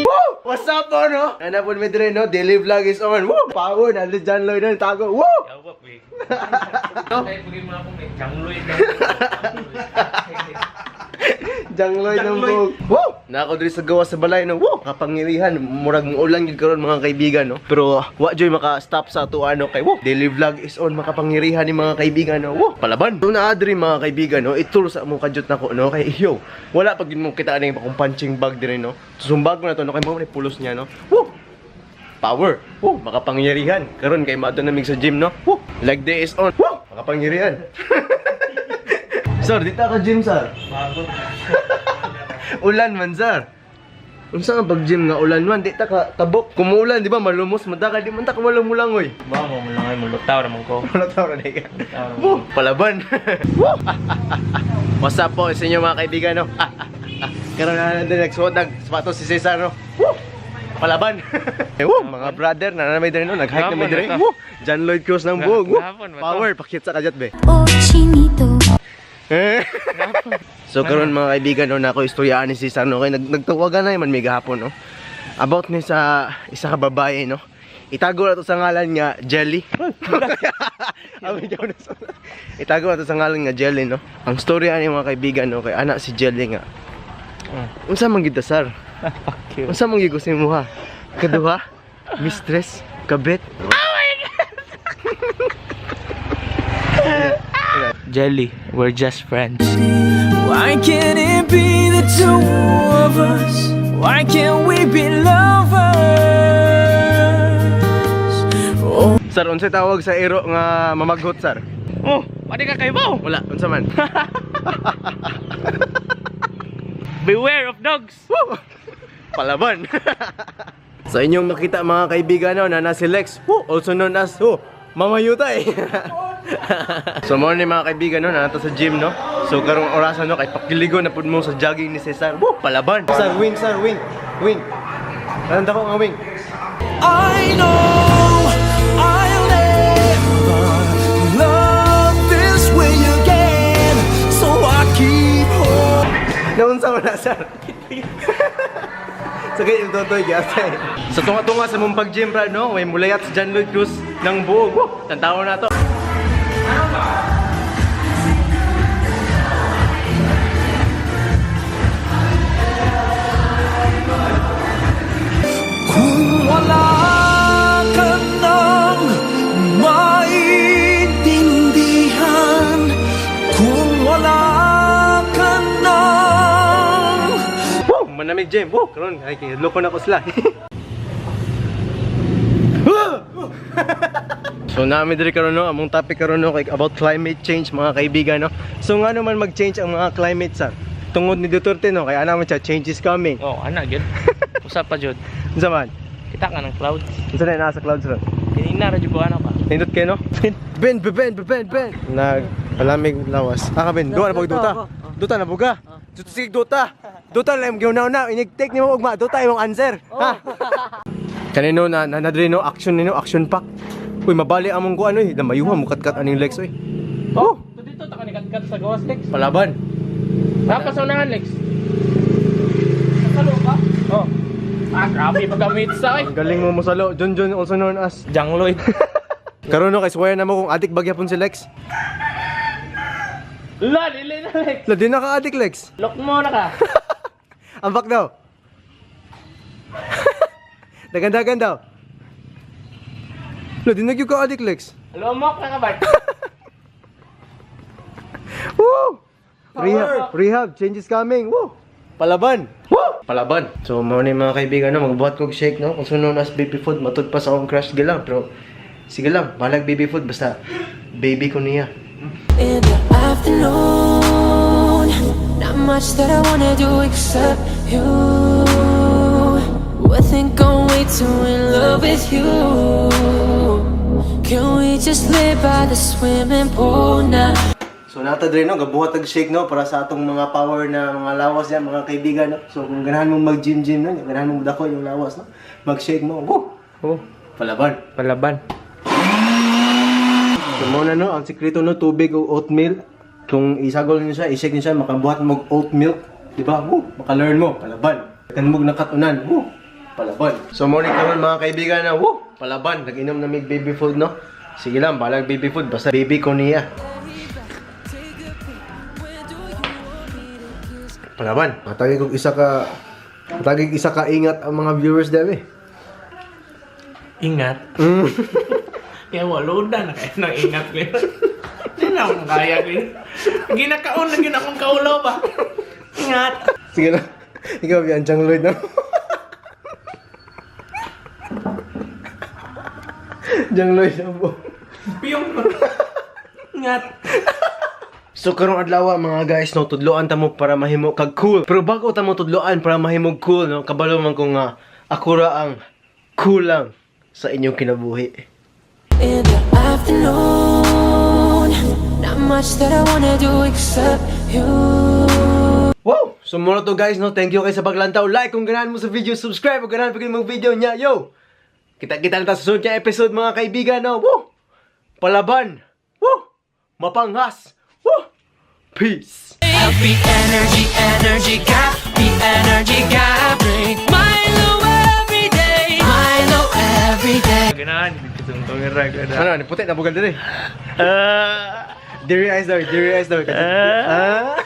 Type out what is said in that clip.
Woo! What's up po, no? Nanapon mi dire, no? Daily vlog is on. Woo! Power, nandun John Lloyd na tago. Woo! Yawap eh. Tayo pagin mga kong eh. Jangloy na. Jangloy ng buhok. Woo! Nako diri sa gawa sa balay no. Woo! Kapangyarihan, murag ulan gyud karon mga kaibigan no. Pero wa joy maka-stop sa ato ano kay woo. Daily vlog is on, makapangyarihan ni mga kaibigan no. Woo! Palaban. So naa diri mga kaibigan no, itur sa among kadyot nako no kay yo. Wala pag mo kita aning akong punching bag diri no. Sumbag mo na to no kay mo ni pulos niya no. Woo! Power. Woo, makapangyarihan. Karon kay maadto namig sa gym no. Woo! Leg day is on. Woo! Makapangyarihan. Sir, dito ka gym, sir. Bago. Ulan man, sir. Unsa nga pag-gym nga ulan man, di ta ka tabok. Kumuulan, di ba? Malumos man ta kay di man ta kamalumulang oy. Ba mo mo lang ay mulutaw ramon ko. Wala tao na ka. Woo, palaban. Woo! What's up po sa inyo mga kaibigan, no? Karon na din nagsuot nag sapatos si Cesar, no? Woo! Palaban. Eh, woo, mga brother na may diri no, nag-hike na may diri. Woo! John Lloyd Cruz ng buog. Woo! Gahapon ba to? Power, pakit sa kadyat be. Oh, chinito. Eh. So karon mga kaibigan no, na ako istoryaan ni Cesar no, kay nagtawagan na man mi gahapon no. About ni sa isa ka babae no. Itago na to sa ngalan nga Jelly. Itago na to sa ngalan nga Jelly no. Ang storya ani mga kaibigan no, kay anak si Jelly nga. Unsa man gid ta, sir? Fuck you. Unsa man gid gusto mo ha? Kaduha? Mistress? Kabit? Jelly, we're just friends. Why can't it be the two of us? Why can't we be lovers? Oh. Sir, unsay tawag sa iro nga mamaghot, sir? Oh, pwede ka kay Bo. Wala, unsa man? Beware of dogs. Woo! Palaban. Sa inyong makita mga kaibigan no, na si Lex, woo, also known as oh, Mama Yutay. So mo ni mga kaibigan no, nanato sa gym no. So karong orasan no kay pakiligo na pud mo sa jogging ni Cesar. Woo, palaban. Sir, wing, sir, wing. Wing. Nandang ko nga wing. I know I'll never love this way again. So I keep hope. Naunsa mo na, sir? Sa ganyan yung totoy, gyatay. Sa tunga-tunga sa mong pag-gym, bro, no? May mulayat si John Lloyd Cruz ng buog. Woo! Tantawa na to. Kung wala ka nang maintindihan, kung wala ka nang Woo! Manamig gym. Woo! Karon ay kay loko na ko sila. So nami diri karon no, among topic karon no kay about climate change mga kaibigan no. So nga naman mag-change ang mga climate sir. Tungod ni Duterte no, kay ana man siya change is coming. Oh, ana gyud. Usa pa jud. Unsa man? Kita ka ng clouds. Unsa na nasa clouds ron? Tinina ra jud ba ano pa? Nindot kayo no? Ben, ben, ben, ben, ben. Nag palamig lawas. Ah, ka Ben, duha na pag duta. Duta na buga. Sige duta. Duta lang gyud na inig-take nimo ugma duta imong answer. Ha? Kanino na na na no action nino action pack. Uy, mabali among kuan oy, lamayuha mo katkat aning legs oy. Oh, to dito ta ka ni katkat sa gawas Lex. Palaban. Dapat sa unahan Lex. Sasalo ka? Oh. Ah, grabe pagkamit sa oy. Ang galing mo mosalo. John John also known as Jangloy. Karon no kay swear na mo kung adik bagyapon si Lex. La, dili na Lex. La di na ka adik Lex. Lock mo na ka. Ambak daw. Dagan-dagan daw. La di na gyud ka adik Lex. Lumok na ka ba? Woo! Rehab, rehab, change is coming. Woo! Palaban. Woo! Palaban. So, mo ni mga kaibigan, no, magbuhat kog shake, no? Kung sunod as baby food, matud pa sa akong crush gilang. Pero, sige lang, balag baby food, basta baby ko niya. In the afternoon, not much that I wanna do except you. I think I'm way too in love with you. Can we just live by the swimming pool now? So, nata dre, no, gabuhat og shake, no, para sa atong mga power na mga lawas yan, mga kaibigan, no? So, kung ganahan mong mag-gym-gym, no, ganahan mong dako yung lawas, no, mag-shake mo, woo! Oh, Palaban. palaban. So mao na, no, ang sikreto, no, tubig o oatmeal. Kung isagol niyo siya, i-shake niyo siya, makabuhat mo og oat milk, di ba? Woo, maka-learn mo, palaban. Kanmog na katunan, woo, palaban. So morning karon, mga kaibigan, na woo, palaban. Nag-inom na mig baby food, no. Sige lang, balag baby food basta baby ko niya. Palaban. Matagig isa ka ingat ang mga viewers dami. Ingat. Kaya walo na kayo nang ingat ko. Hindi na akong kaya ko. Ginakaon na yun akong kaulaw ba? Ingat. Sige na. Ikaw, yan, Chang Lloyd na. Jang Lloyd na po. Piyong. Ingat. So karong adlaw, mga guys, no, tudloan ta mo para mahimo kag cool. Pero bago ta mo tudloan para mahimo cool, no, kabalo man ko nga ako ra ang cool lang sa inyong kinabuhi. In the afternoon, not much that I wanna do except you. Wow! So muna to, guys, no, thank you kay sa paglantaw. Like kung ganahan mo sa video, subscribe kung ganahan pa kayo mag video niya. Yo! Kita-kita na ta sa susunod na episode, mga kaibigan, no. Woo! Palaban! Woo! Mapanghas! Woo! Peace! Happy energy, energy, got the energy, got drink Milo every day, Milo every day. Ganahan. Itong kamera ganahan. Ano, ni puti na bugal diri. Diri eyes daw, diri eyes daw. Ah.